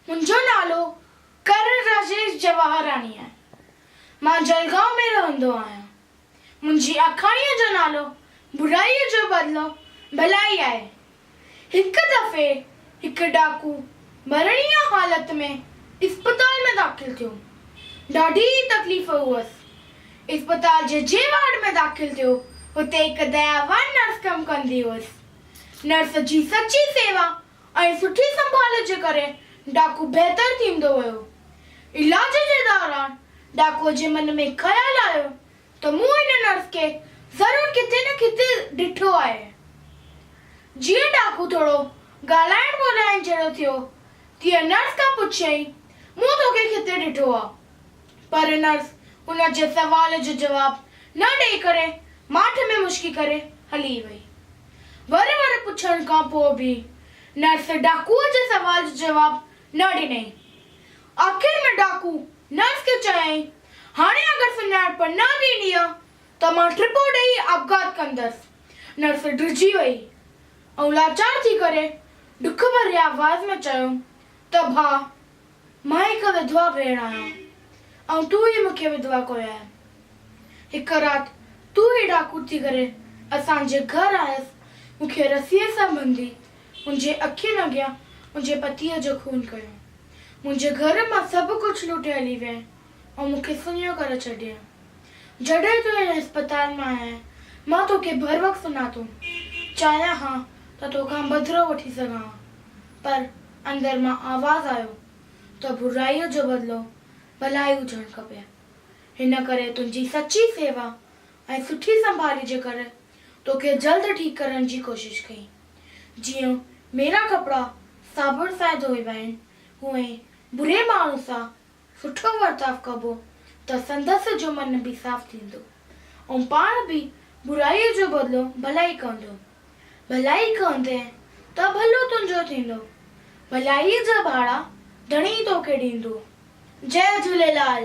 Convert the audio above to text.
منهنجو نالو ڪرن راجيش جواهراڻي آهي. مان جلگائون ۾ رهندو آهيان. منهنجي آکاڻيء جو نالو برائيء جو بدلو ڀلائي آهي. هڪ دفعي هڪ ڊاڪو مرڻيء حالت ۾ اسپتال ۾ داخل ٿيو. ڏاڍي ئي تڪليف هئس. اسپتال جي جنهن وارڊ ۾ داخل ٿيو، اتي هڪ دياوان نرس ڪم ڪندي هئس. نرس جي سچي سيوا ۽ سٺي سنڀال جي ڪري ڊاڪو بهتر ٿيندو ويو. علاج جي دوران ڊاڪوء جي من ۾ خيال آيو ته مون هن نرس کي ضرور ڪٿي نه ڪٿي ڏٺو آهي. جيئن ڊاڪو ٿورو ڳالهائڻ ٻولهائڻ جهڙو ٿيو، تيئن نرس کان پڇيائين، مون توکي ڪٿي ڏٺو آ؟ پر نرس هن جي سوال جو جواب نه ڏئي ڪري ماٺ ۾ مشڪي ڪري هلي وئي. ور ور پڇڻ کان پوء به نرس ڊاڪوء جي سوال جو جواب نه ڏنائين. آخر ۾ ڊاڪو نرس کي چيائين، هاڻي اگر سڃاڻپ نه ڏيندينء ته مان ٽپو ڏئي آپگهات ڪندس. نرس ڊڄي وئي ۽ لاچار ٿي ڪري ڏک ڀري آواز ۾ چيو ته ڀاء! مان هڪ وڌوا ڀيڻ آهيان ۽ تون ئي مون کي وڌوا ڪيو آهي. هڪ رات تون ئي ڊاڪو ٿي ڪري اسان جي گهر آيس، مون کي رسيء سان ٻنڌي منهنجي اکين اڳيان منهنجي پتيء جو خون ڪيو. منهنجي گهر مان سڀ ڪجهه لوٽي هلي وئين ۽ مون کي سڃو ڪري ڇڏيئه. جڏهن تون هن اسپتال ۾ آئين، مان توکي بروقت سڃاتو. چاهيان ها ته توکان بدلو وٺي سگهان ها، پر اندر مان آواز آيو ته برائيء جو بدلو ڀلائي هجڻ کپي. هن ڪري تنهنجي سچي سيوا ۽ سٺي سنڀالي جي ڪري توکي جلد ٺيڪ ڪرڻ جي ڪوشش ڪئي. جيئن ميرا ڪپڙا صابڻ سان ڌوئبا آهن، هونئن بري ماڻهو سان سٺو ورتاء ڪبو ته سندس جو من به صاف ٿيندو ۽ پاڻ به برائيء جو بدلو ڀلائي ڪندو. ڀلائي ڪندين ته ڀلو تنهنجو ٿيندو. ڀلائيء جا ڀاڙا ڌڻي توکي ڏيندو. جئي جهوليلال.